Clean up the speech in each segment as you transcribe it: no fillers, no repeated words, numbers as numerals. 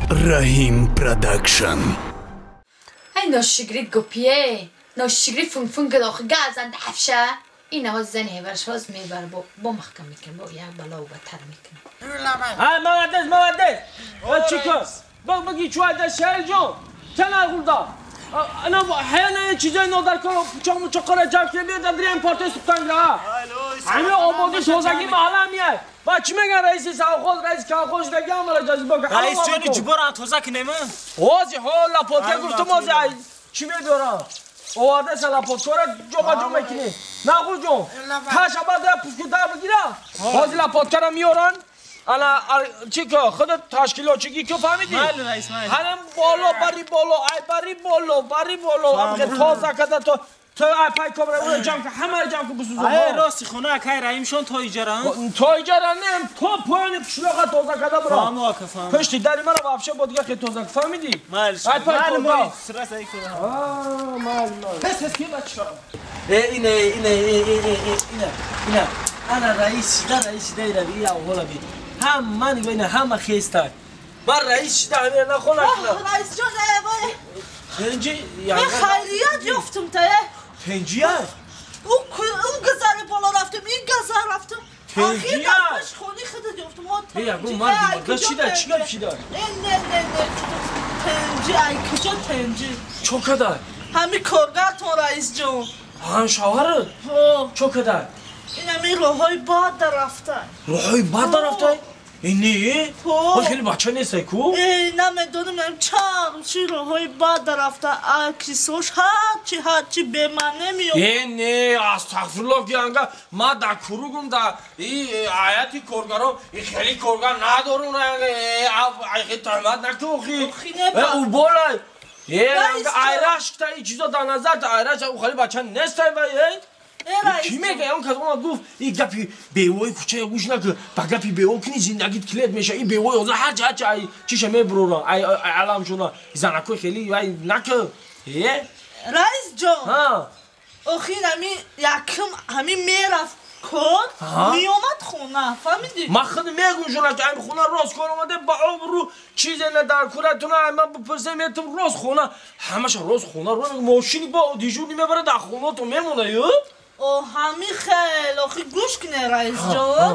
Раҳим Продакшн. Ай ношигрид гопие, ношигрид фунг-фунг охи газан дафша. Ин ҳоз зани ҳеварш ҳоз мебар бо маҳкам мекунам, бо як бало батар мекунам. Ай молодец, молодец. Чико? Бак баги чуайда шаҳр ҷон. Чана гулда. Ана ҳаяна чизои нодаркор пучоқ мучоқора ҷамъ кунем биё дар дирем партои сухтангра. Ҳами ободи тозагӣ маҳалла мияй. Ба чӣ меган раиси совхоз, раиси колхоз даги ҳамара ҷазиба кун. Раис ҷони ҷуборан тоза кунем? Ҳози ҳо лапотка гуфтум ҳози ай чӣ мебиёрам? Овардаша лапоткора ҷо ба ҷо мекунӣ. Нағул ҷон, таша баъд пускудар бигира. Ҳози лапоткара меёран. Ана чӣ ко худат ташкилотчигӣ ко фаҳмидӣ? Майли раис, майли. Ҳанам боло бари боло, ай бари боло, бари боло. Ам тоза када то то ай пай кобра ура ҷамъ ка, ҳамаро ҷамъ ка бисӯзон. Ай рости хона акай Раҳимшон то иҷара? То иҷара не, то поёни қишлоқа тоза када бира. Фаҳмо ака, фаҳмо. Пушти дари мара вообще бо дига хел тоза ка, фаҳмидӣ? Майли. Ай пай майли, кобра. Сирас ай кобра. Аа, майли, майли. Ҳес ҳес ки бача. Э, ине, ине, ине, ине. Ана раис шида, раис шида ира би, я ҳола би. Ҳама нигоҳ ина, ҳама хеста. Ман раис шида ҳамира нахона кунам. Раис ҷон, вой. Тенҷи, Мен хайрият ёфтум та. Тенҷия? Он газари боло рафтум, ин газар рафтум. Охир дар пеш хони худат ёфтум. Ҳо Э, ягон марди мурда чида, чӣ гап шида? Не, не, не, не. Тенҷи, ай куҷо тенҷи? Чо када? Ҳами коргартон раис ҷон. Ҳам шавҳарат? Ҳо. Чо када? Ин ҳами роҳҳои бад дарафта. Роҳҳои бад дарафта? Э, не? Ҳо. Хеле бача нестай ку? Э, намедонам, чанд чи роҳҳои бад дарафта, аксош ҳарчи ҳарчи бемаъне меёбад. Э, не, астағфируллоҳ ки анга ма дар куругум да и ҳаяти коргарон и хеле коргар надорум э, ай хеле туҳмат накун охи. Охи не Э, уболай. Э, Раис анга ҷон. айрашк та и чизо дар назар та айраш у хеле бача нестай вай, э? Э, Чӣ мега? Он кас омад гуфт, и гапи бевои кӯчая гӯш накун, ба гапи бево кунӣ зиндагит килет меша. И бевои ҳозир ҳарчи ҳарчи ай чиша мебурора, ай аламшона. Занакои хеле ай накун. Э? Раис ҷон. Ҳа. Охир ҳами якум ҳами мерафт кор, меомад хона, фаҳмидӣ? Ман худ мегӯшонам ки ами хона рост кор омаде ба обрӯ чизе на дар куратуна ай ман бипурсем метум рост хона. Ҳамаша рост хона ро мошини бо дижурни мебара дар хонато мемона, ё? О, ҳами хел, охи гӯш куне раис ҷон.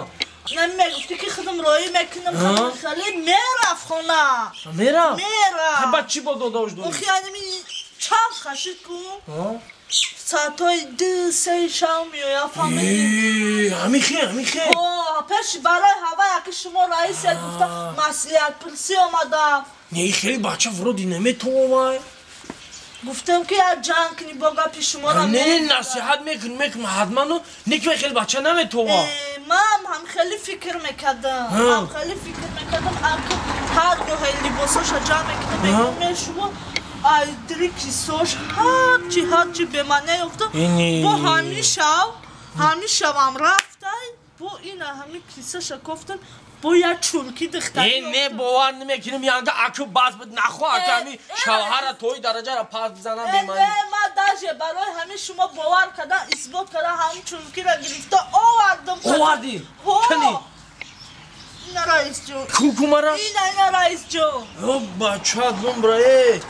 Намегуфтӣ ки худам роӣ мекунам, худам хеле мерафт хона. Мерафт? Мерафт. Ба чӣ бо додош дорӣ? Охи ҳами чанд хашид ку? Соатҳои 2-3 шав меояд, фаҳмидӣ? Ҳами хел, ҳами хел. О, пеш барои ҳава яки шумо раисе гуфта маслиҳатпурсӣ омадам. Не, хеле бача вроде наметавонай. Гуфтам ки як ҷанг кунӣ бо гапи шуморо. Не, насиҳат мекунӣ, мекунӣ ҳатман, не ки хеле бача наметавон. Ман ҳам хеле фикр мекардам, ҳам хеле фикр мекардам, ҳар гоҳе либосоша ҷамъ мекунам, мегӯям шумо ай дри кисош ҳарчи ҳарчи бемаъне ёфтам. Бо ҳамин шав, ҳамин шавам рафтай, бо ина ҳамин кисаша кофтам, бо як чулки духтар. Э, не, бовар намекунам, янга аку бас буд, нахо ака ҳами шавҳара тои дараҷара пас бизанам бемаъне. Не, ман даже барои ҳамин шумо бовар кардан, исбот кардан, ҳамин чулкиро гирифта овардам. Овардӣ? Кани? Ина раис ҷон. Ку ку мара? Ина, ина раис ҷон. О, бача гумбра, э.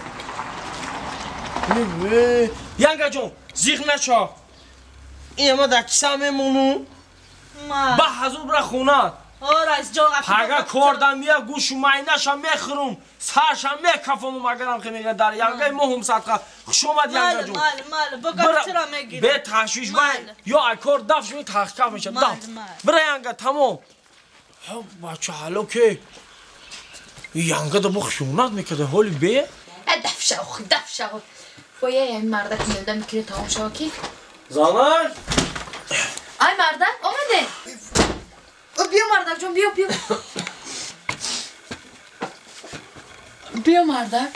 Янга ҷон, зиқ наша. Ина ма дар киса мемонум. Ба ҳазур бира хона. О, раис ҷон, Пага кордам мия гӯшу майнаша мехӯрум, сарша мекафонум, агарам хе мега дар янгаи моҳум садқа. Хуш омад, янга ҷон. Майли, майли, бо гапчира мегирам. Бе ташвиш вай, ё ай кор даф шуми тахкаф меша. Даф. Бира янга, тамом. Ҳо, бача ҳало ке. Янга да бо хиёнат мекарда, ҳоли бе? Даф шав, даф шав. Боя ин мардак меода мекунӣ тамом шава ки? Занак! Ай мардак, омаде? Биё мардак ҷон, биё, биё. Биё мардак.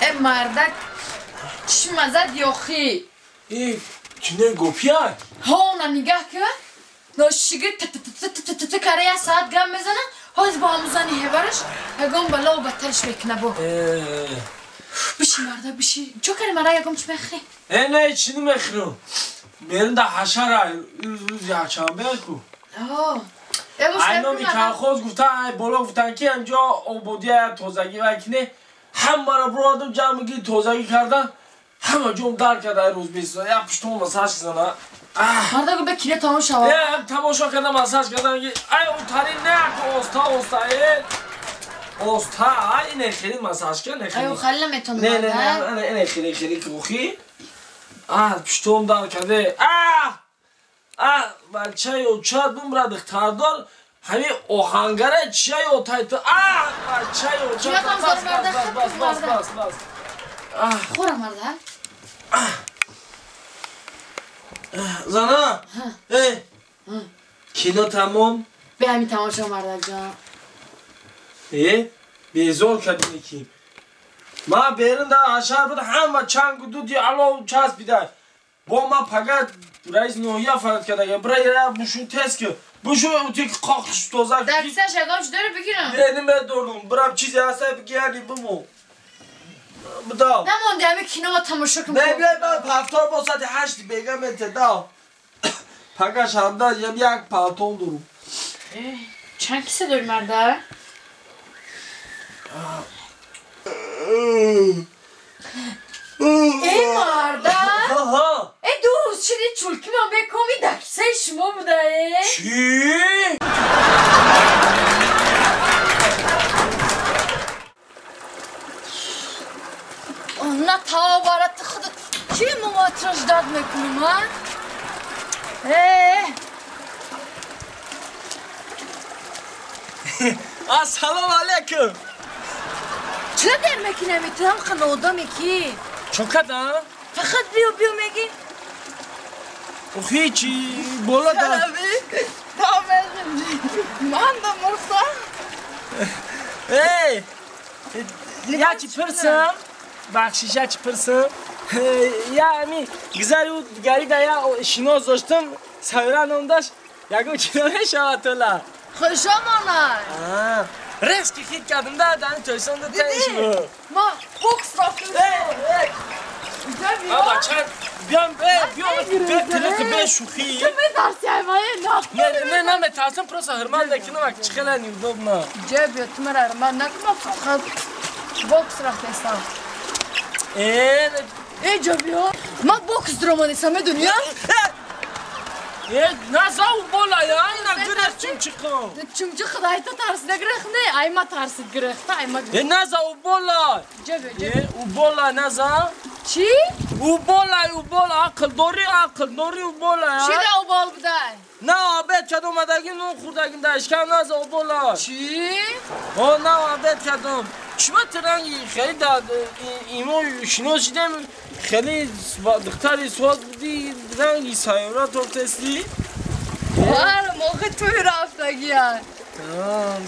Э мардак, чишма зад ёхи. Э, чине гопия? Ҳо, на нигаҳ кун. Ношигир т кара як соат гам мезана, ҳоз бо ҳамун зани ҳевараш ягон бало баттарш мекуна бо. Биши мардак, биши. Чо кари мара ягон чӣ мехӯрӣ? Э, не, чӣ намехӯрам. Мерим дар ҳашара, рӯзи якшанбе ку. Ай номи колхоз гуфтан, ай боло гуфтан ки инҷо ободия тозагӣ вай кине. Ҳамаро буровардам ҷамъги тозагӣ кардан. Ҳама ҷом дар кард ай рӯз бест. Як пуштон массаж зана. Марда бе кино тамошо. Э, тамошо кардам, массаж кардам ки ай утари не, оста оста э. Оста, ай не хеле массаж кар, не хеле. Ай хеле наметонам. Не, не, не, не хеле хеле кухи. А, пуштон дар карде. А! А, бачаи очад бумра духтардор. Ҳамин оҳангара чия ётай ту? А, бачаи очад. Бас, бас, бас, бас, бас, бас. Хӯра марда. Зана, э, кино тамом? Бе ҳамин тамошо мардакҷон. Э, безор кардини ки. Ман берун дар ҳашар буд, ҳама чангу дуди алов часпида. Бо ман пага раис ноҳия фарад карда. Бира я бушу тез ки. Бушу тик қоқш тоза. Дакса шагом чӣ дори бигирам? Не, намедонам. Бирам чизе ҳаста бигирани бимон. Бдав. Намонди ҳамин кино ма тамошо кун. Не, биёй ман пафтор бо соати 8 бега метедав. Пага шанда як палтон дорум. Чанд киса дори марда? Эй марда! Эй ду рӯз шиди чулки ман бекоми дар кисаи шумо буда э? Чӣ? На тавбара ту худат ки муатро ждат мекунем, а? Э! Ассалому алайкум. Чиро дер мекунами ту ҳам қана одаме ки? Чо кардам? Фақат биё биё мегӣ. Охи чи боло да. Ман да мурса. Эй! Я чи пурсам? Бахшиш, я чи пурсам? Я ами гузари ӯ дигари да я шинос доштам, Сайра ном дошт, ягон чи намешавад тола. Хушомонай. Резки хит кардам да, дар Тоҷикистон да таниш буд. Ма бокс рафтам. Аба чанд биям, биям, тилиқи бе шӯхӣ. Ту метарси аймае на. Не, не, наметарсам, просто ҳурмат накунам, ак чӣ хела неудобно. Ҷа биё, ту мара ҳурмат накун, ман фақат бокс рафтестам. Э, э ҷа биё. Ман бокс дуромадестам, медонӣ? Э, наза у бола я, ина гирех чумчиқам. Чумчиқ айта тарсида гирех не, айма тарсид гирехта, айма. Э, наза у бола. Ҷа биё, ҷа биё. Э, у бола наза. Чӣ? У бола, у бола, ақл дори, ақл дори у бола. Чӣ да у бол будай? На, обед кардам, омадагим, нон хӯрдагим, дар ишкам наза у бола. Чӣ? О, на, обед кардам. Чиба тиранги хеле да имо шинос шидем, хеле духтари соз буди, ранги сайёра тофтести. Ҳар моҳи туй рафтагия.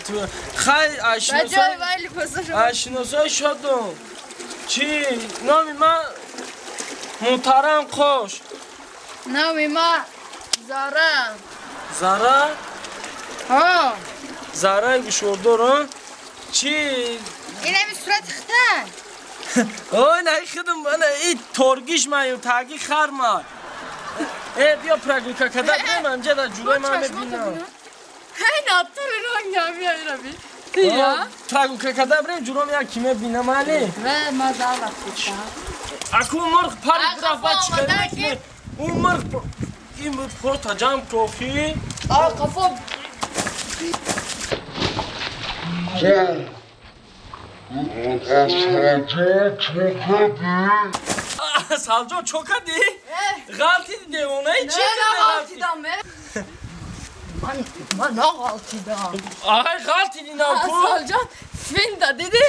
Ту хай ашиносой шудум. Чӣ номи ман Муҳтарам Қош. Номи ман Зара. Зара? Ҳа. Зараи гӯшвордор, а? Чӣ? Ин ҳами сурати хита? Ой, на хидм, ана и торгиш маю, таги хар ма. Э, биё прогулка када бем, анҷа дар ҷулои ман мебинам. Ҳай, натури ранг намеяй раби. Тия? Прогулка када бирем, ҷуром як ки мебинам, али? Ве, ма дар рафтам. Аку мурғ парид рафт, баъд чӣ кар мекунӣ? Ӯ мурғ ин буд просто ҷамъ кофӣ. А, қафо. Салҷон, чо кардӣ? Ғалтиди девонаи чӣ? Не, ғалтидам, э. Ман нағалтидам. Ай, ғалтиди наку. Салҷон, финда дидӣ?